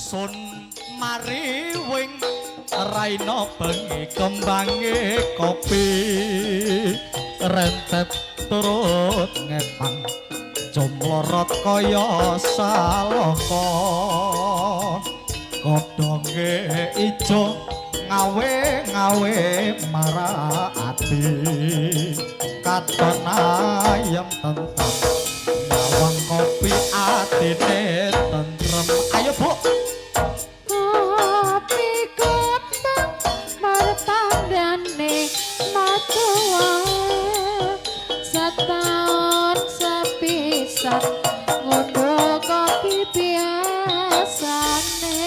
Sun mariwing raina bengi kembange kopi rentet turut ngepang jumlorot kaya salaka godhonge ijo ngawe-ngawe marah ati katon ayem tentrem nyawang kopi atine tentrem. Ayo Bu. Kopi kembang martandane matuwa sataun sepisan ngono kopi biasane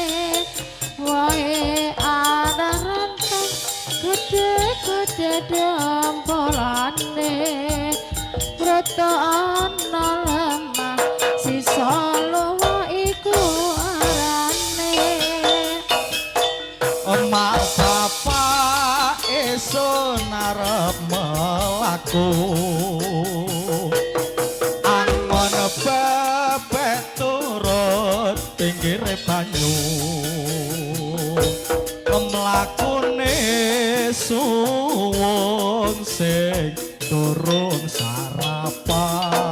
wae ana rentang gede-gede dempolane proto ana lemah sisa luwa iku arane. Emak bapak esun arep melaku angon bebek turut pinggire banyu mlakune suwun sing durung sarapan.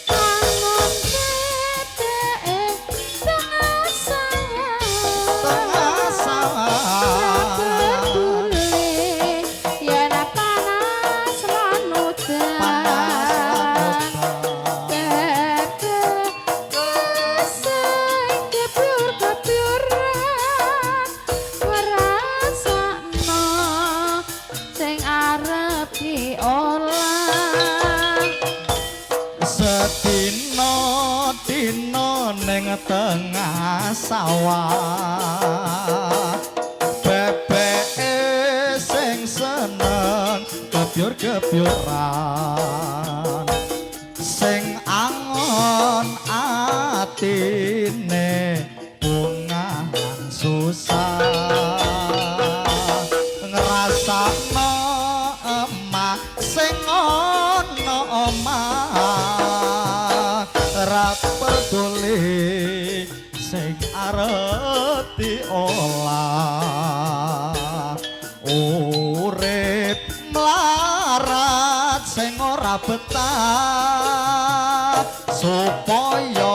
Angon bebeke tengah sawah. Tengah sawah. Peduli yen panas lan udan. Panas lan udan. Bebek sing gebyur-gebyuran ngrasakno sing arep diolah. Sedina dina ning tengah sawah bebeke sing seneng gebyur-gebyuran sing angon atine bungah lan susah ngrasakno emah sing ana omah ra peduli sing arep diolah urip mlarat sing ora betah supaya